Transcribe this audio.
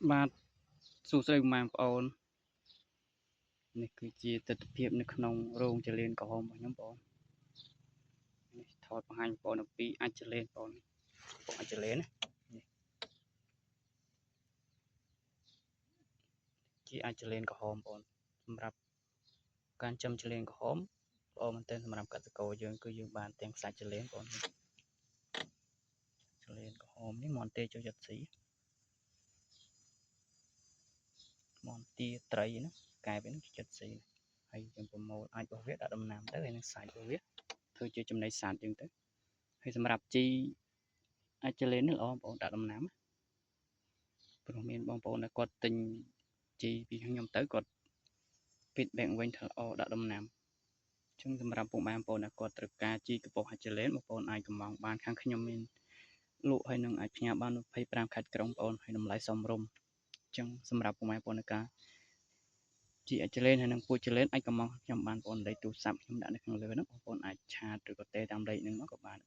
បាទសួស្តីបងប្អូននេះគឺជាទិដ្ឋភាពនៅក្នុងរោងចលៀនក្រហមរបស់ខ្ញុំបងនេះថតបង្ហាញបងប្អូនអំពីអាចចលៀនបងបងអាចចលៀនណានេះជាអាចចលៀនក្រហមបងសម្រាប់ការចំចលៀនក្រហមល្អមែនទែនសម្រាប់កសិករយើងគឺយើងបានទាំងសាច់ចលៀនបងចលៀនក្រហមនេះមន់ទេចូលចិត្តស៊ីមន់ទាត្រីណាកែបហ្នឹងចិត្តស៊ីហើយយើងប្រមូលអាចរបស់វាដាក់ដំណាំទៅហើយនឹងសាច់របស់វាធ្វើជាចំណីសត្វយើងទៅហើយសម្រាប់ជីអាចចលេននេះល្អបងប្អូនដាក់ដំណាំព្រោះមានបងប្អូនដែលគាត់ទិញជីពីខ្ញុំទៅគាត់ feedback វិញថាល្អដាក់ដំណាំអញ្ចឹងសម្រាប់ពុកម៉ែបងប្អូនដែលគាត់ត្រូវការជីកប៉ុសអាចលេនបងប្អូនអាចកំងបានខាងខ្ញុំមានលក់ហើយនឹងអាចផ្ញើបាន25ខេត្តក្រុងបងប្អូនហើយតម្លៃសមរម្យអញ្ចឹងសម្រាប់ពុកម៉ែបងប្អូនในការជីអាចលេនហើយនឹងពូជចលេនអាចកំងខ្ញុំបានបងប្អូនលេខទូរស័ព្ទខ្ញុំដាក់នៅខាងលើហ្នឹងបងប្អូនអាចឆាតឬក៏ទេតាមលេខហ្នឹងមកក៏បាន